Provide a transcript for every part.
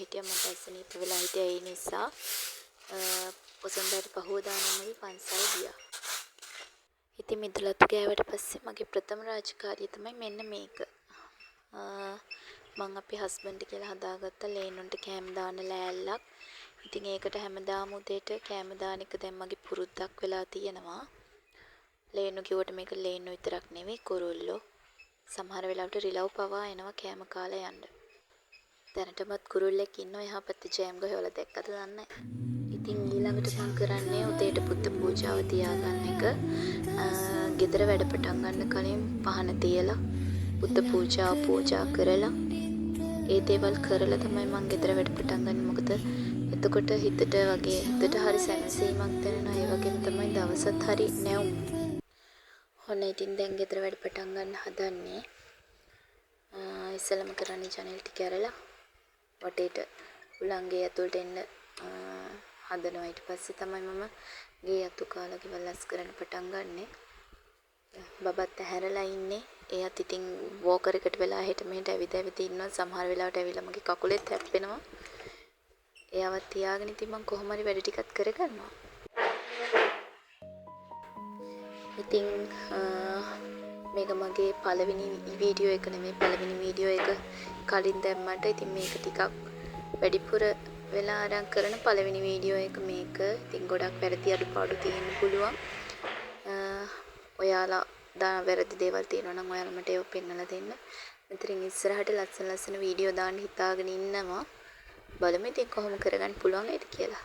හිටියා මට අසනීප වෙලා හිටියා. ඒ නිසා පොසොන්දාට පහුවදා නම් අපි පන්සල් ගියා. ඉතින් මිදුලත්තු ගෑවට පස්සේ මගේ ප්‍රථම රාජකාරිය තමයි මෙන්න මේක. මං අපේ හස්බන්ඩ් කියලා හදාගත්ත ලේනුන්ට කෑම දාන ලෑල්ලක්. ඉතින් ඒකට හැමදාම උදේට කෑම දාන එක දැන් මගේ පුරුද්දක් වෙලා තියෙනවා. ලේනු කිව්වට මේක ලේනු විතරක් නෙවෙයි කුරුල්ලෝ. සමහර වෙලාවට රිලව් පවා එනවා කෑම කාලා යන්න. දැනටමත් කුරුල්ලෙක් ඉන්නවා එහා පැත්තේ ජෑම් ගහේ ඔයාලා දැක්කද දන්නේ නැහැ. ඉතින් ඊළඟට මං කරන්නේ උදේට බුද්ධ පූජාව තියාගන්න එක. ගෙදර වැඩ පටන් ගන්න කලින් පහන තියලා බුද්ධ පූජාව පූජා කරලා ඒ දේවල් කරලා තමයි මං ගෙදර වැඩ පටන් ගන්නේ. මොකද එතකොට හිතට වගේ හිතට හරි සැනසීමක් දැනෙනවා. ඒ වගේම තමයි දවසත් හරි නැවුම්. ඔන්න ඉතින් දැන් ගෙදර වැඩ පටන් ගන්න හදන්නේ. ඉස්සෙල්ලම කරන්නේ ජනෙල් ටික ඇරලා වටේට හුලං ගේ ඇතුළට එන්න හදනවා. ඊට පස්සේ තමයි මම ගේ අතු කාලා ගෙවල් අස් කරන්න පටන් ගන්නෙ. බබත් ඇහැරලා ඉන්නේ. එයාත් ඉතින් වෝකර් එකට වෙලා එහෙට මෙහෙට ඇවිද ඇවිද ඉන්නවා. සමහර වෙලාවට ඇවිල්ලා මගේ කකුලෙත් හැප්පෙනවා. එයාවත් තියාගෙන ඉතින් මං කොහොම හරි වැඩ ටිකත් කරගන්නවා. ඉතින් මේක මගේ පළවෙනි වීඩියෝ එක නෙමෙයි, පළවෙනි වීඩියෝ එක කලින් දැම්මට ඉතින් මේක ටිකක් වැඩිපුර වෙලා අරන් කරන පළවෙනි වීඩියෝ එක මේක. ඉතින් ගොඩක් වැරදි අඩුපාඩු තියෙන්න පුළුවන්. ඔයාලා දාන වැරදි දේවල් තියෙනවා නම් ඔයාලා මට ඒවා පෙන්නලා දෙන්න. මෙතනින් ඉස්සරහට ලස්සන ලස්සන වීඩියෝ දාන්න හිතාගෙන ඉන්නවා. බලමු ඉතින් කොහොම කරගන්න පුළුවන් වේද කියලා.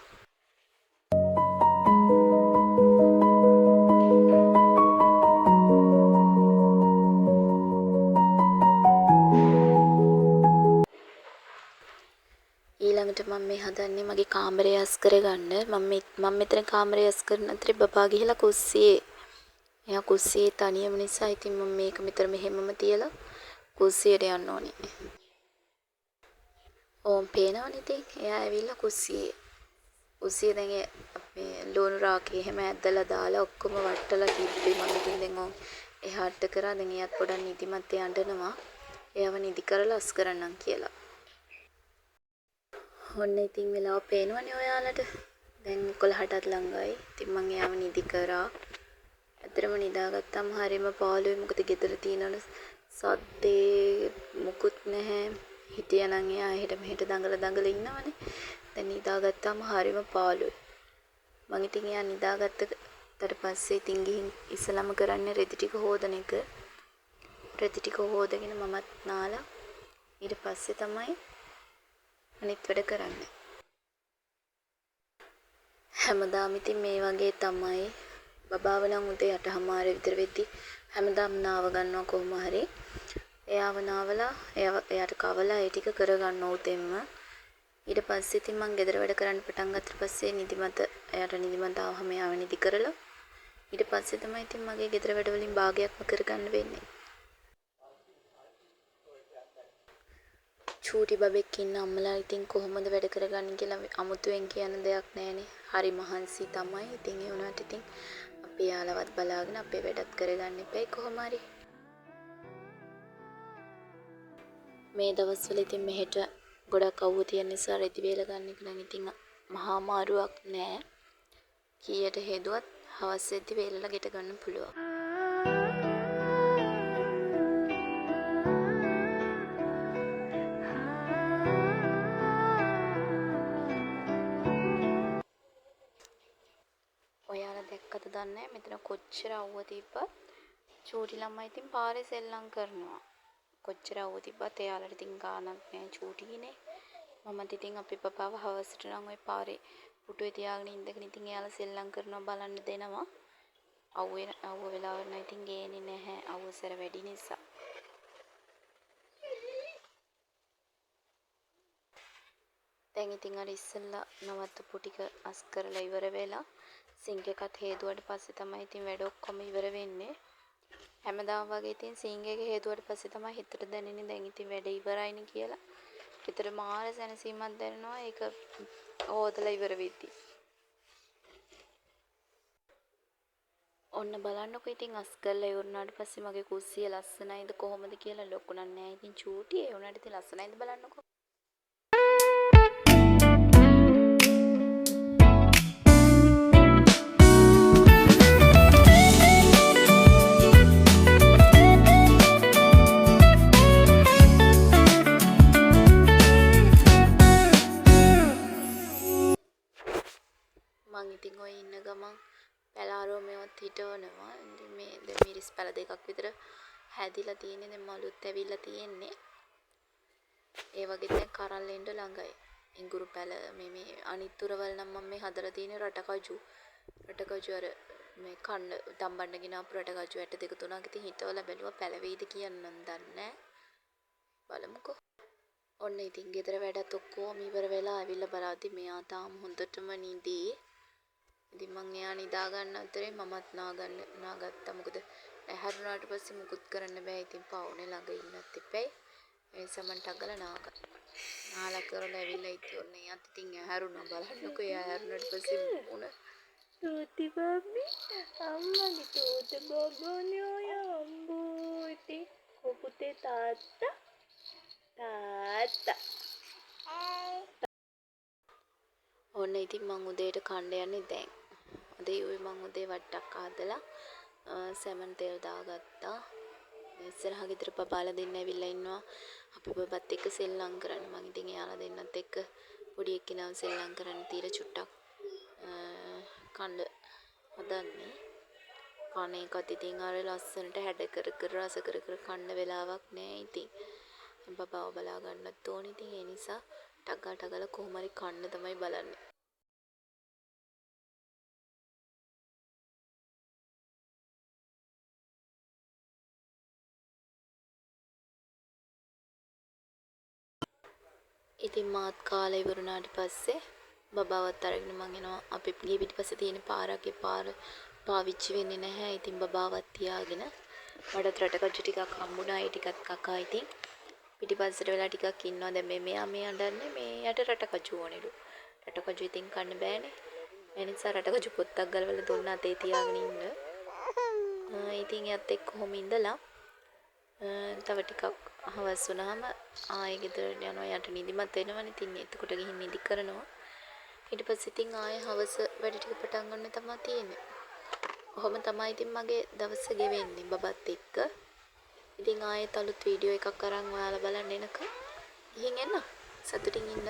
ඊළඟට මම මේ හදන්නේ මගේ කාමරය අස් කරගන්න. මම මෙතන කාමරය අස් කරන අතරේ බබා ගිහිලා කුස්සියේ. එයා කුස්සියේ තනියම නිසා ඉතින් මම මේක මෙතන මෙහෙමම තියලා කුස්සියට යන්න ඕනේ. ඕම් පේනවනේ ඉතින් එයා ඇවිල්ලා කුස්සියේ. කුස්සියේ දැන් මේ ලුණු රාකේ එහෙම ඇදලා දාලා ඔක්කොම වට්ටලා තිබ්බේ. මම ඉතින් දැන් ඕම් එහාට කරා. දැන් එයාත් පොඩක් නිදිමතේ අඬනවා. එයාව නිදි කරලා අස් කරන්නම් කියලා. ඔන්න ඉතින් වෙලාව පේනවනේ ඔයාලට. දැන් 11ටත් ළඟයි. ඉතින් මං එයාව නිදි කරා. ඇත්තටම නිදාගත්තාම හරිම පාළුයි. මොකද ගෙදර තියෙනවනේ සද්දේ මුකුත් නැහැ. හිටියනම් එයා එහෙට මෙහෙට දඟල දඟල ඉන්නවනේ. දැන් නිදාගත්තාම හරිම පාළුයි. මං ඉතින් එයා නිදාගත්තට පස්සේ ඉතින් ගිහින් ඉස්සලම කරන්නේ රෙදි ටික හොදන එක. රෙදි ටික හොදගෙන මමත් නාලා ඊට පස්සේ තමයි අනිත් වැඩ කරන්නේ. හැමදාම ඉතින් මේ වගේ තමයි. බබාව නම් උදේ 8:30 විතර වෙද්දි හැමදාම නාව ගන්නවා කොහොම හරි. එයාව නාවලා එයාට කවලා ඒ ටික කරගන්නවා උදෙන්ම. ඊට පස්සේ ඉතින් මං ගෙදර වැඩ කරන්න පටන් ගත්තට පස්සේ නිදිමත එයාට නිදිමත ආවහම එයාව නිදි කරලා ඊට පස්සේ තමයි ඉතින් මගේ ගෙදර වැඩ වලින් භාගයක්ම කරගන්න වෙන්නේ. චූටි බබෙක් ඉන්න අම්මලා ඉතින් කොහොමද වැඩ කරගන්නේ කියලා අමුතුවෙන් කියන්න දෙයක් නෑනේ. හරි මහන්සි තමයි. ඉතින් ඒ වුණාට ඉතින් අපි යාළුවත් බලාගෙන අපේ වැඩත් කරගන්න එපැයි කොහොම හරි. මේ දවස්වල ඉතින් මෙහෙට ගොඩක් අවුව තියෙන නිසා රෙදි වේල ගන්න එක නම් ඉතින් මහා අමාරුවක් නෑ. කීයට හේදුවත් හවස් වෙද්දි වේලලා ගෙට ගන්න පුළුවන්. ඔයාලා දැක්කද දන්නේ නැහැ මෙතන කොච්චර අවුව තිබ්බත් චූටි ළමයි ඉතින් පාරේ සෙල්ලම් කරනවා. කොච්චර අවුව තිබ්බත් එයාලට ඉතින් ගාණක් නෑ චූටිනේ. මමත් ඉතින් අපේ බබාව හවසට නම් ඔය පාරේ පුටුවේ තියාගෙන ඉඳගෙන ඉතින් එයාලා සෙල්ලම් කරනවා බලන්න දෙනවා. අවුව වෙලාවට නම් ඉතින් ගේන්නේ නැහැ අවුව සැර වැඩි නිසා. දැන් ඉතින් අර ඉස්සෙල්ලා නවත්තපු ටික අස් කරලා ඉවර වෙලා සිංක් එකත් හේදුවට පස්සේ තමයි ඉතින් වැඩ ඔක්කොම ඉවර වෙන්නේ. හැමදාම වගේ ඉතින් සිංක් එක හේදුවට පස්සේ තමයි හිතට දැනෙන්නේ දැන් ඉතින් වැඩ ඉවරයිනේ කියලා. හිතට මාර සැනසීමක් දැනෙනවා ඒක හොදලා ඉවර වෙද්දි. ඔන්න බලන්නකෝ ඉතින් අස් කරලා ඉවර වුණාට පස්සේ මගේ කුස්සිය ලස්සනයිද කොහොමද කියලා. ලොකු නම් නෑ ඉතින් චූටි ඒ වුණාට ඉතින් ලස්සනයිද බලන්නකෝ. ඉන්න ගමන් පැල අරව මේවත් හිටවනවා. ඉතින් මේ දැන් මිරිස් පැල දෙකක් විතර හැදිලා තියෙන්නේ. දැන් මලුත් ඇවිල්ලා තියෙන්නේ. ඒ වගේ දැන් කරල් එන්න ළඟයි. ඉඟුරු පැල මේ මේ අනිත් උරවල් නම් මම මේ හදලා තියෙන්නේ රටකජු. රටකජු අර මේ කන්න තම්බන්න ගෙන ආපු රටකජු ඇට දෙක තුනක් ඉතින් හිටවලා බැලුවා පැලවෙයිද කියන්න නම් දන්නේ නෑ. බලමුකෝ. ඔන්න ඉතින් ගෙදර වැඩත් ඔක්කොම ඉවර වෙලා ඇවිල්ලා බලද්දි මෙයා තාම හොඳටම නිදි. ඉතින් මං එයා නිදා ගන්න අතරේ මමත් නාගන්න නාගත්තා. මොකද ඇහැරුණාට පස්සේ මුකුත් කරන්න බෑ. ඉතින් පවුනේ ළඟ ඉන්නත් එපැයි. ඒ නිසා මං ටක් ගාලා නාගත්තා. නාලා කරලා ඇවිල්ලා ඉතින් ඔන්න එයාත් ඉතින් ඇහැරුණා. බලන්නකෝ එයා ඇහැරුණාට පස්සේ මොන තෝති බබ්බි අම්මගේ තෝත බබෝනේ ඔය අම්බෝ. ඉතින් කො පුතේ තාත්තා තාත්තා. ඔන්න ඉතින් මං උදේට කන්න යන්නේ දැන්. උදේ මං උදේ වට්ටක් හදලා සැමන් තෙල් දාගත්තා. ඉස්සරහ ගෙදර බබාලා දෙන්න ඇවිල්ලා ඉන්නවා. අපි බබත් එක්ක සෙල්ලම් කරන්න. මං ඉතින් එයාලා දෙන්නත් එක්ක පොඩි එක්කෙනාව සෙල්ලම් කරන්න තියලා චුට්ටක් කන්න හදන්නේ. කන එකත් ඉතින් අර ලස්සනට හැඩ කර කර රස කර කර කන්න වෙලාවක් නෑ ඉතින්. බබාව බලා ගන්නත් ඕනේ. ඉතින් ඒ නිසා ටක් ගාලා ටක් ගාලා කොහොම හරි කන්න තමයි බලන්නේ. ඉතින් මාත් කාලා ඉවර වුණාට පස්සේ බබාවත් අරගෙන මං එනවා. අපේ ගේ පිටිපස්සේ තියෙන පාරක් ඒ පාර පාවිච්චි වෙන්නේ නැහැ. ඉතින් බබාවත් තියාගෙන මටත් රටකජු ටිකක් හම්බුණා. ඒ ටිකත් කකා ඉතින් පිටිපස්සට වෙලා ටිකක් ඉන්නවා. දැන් මේ මෙයා මේ අඬන්නේ මේ යට රටකජු ඕනෙලු. රටකජු ඉතින් කන්න බෑනේ. ඒ නිසා රටකජු පොත්තක් ගලවලා දුන්න අතේ තියාගෙන ඉන්න. ඉතින් එයත් එක්ක කොහොම ඉඳලා තව ටිකක් හවස් වුණාම ආයෙ ගෙදරට යනවා. යට නිදිමත එනවනේ. ඉතින් එතකොට ගිහින් නිදි කරනවා. ඊට පස්සේ ඉතින් ආයෙ හවස වැඩ ටික පටන් ගන්න තමයි තියෙන්නේ. ඔහොම තමයි ඉතින් මගේ දවස ගෙවෙන්නේ බබත් එක්ක. ඉතින් ආයෙත් අලුත් වීඩියෝ එකක් අරන් ඔයාලා බලන්න එනකම් ගිහින් එන්න. සතුටින් ඉන්න.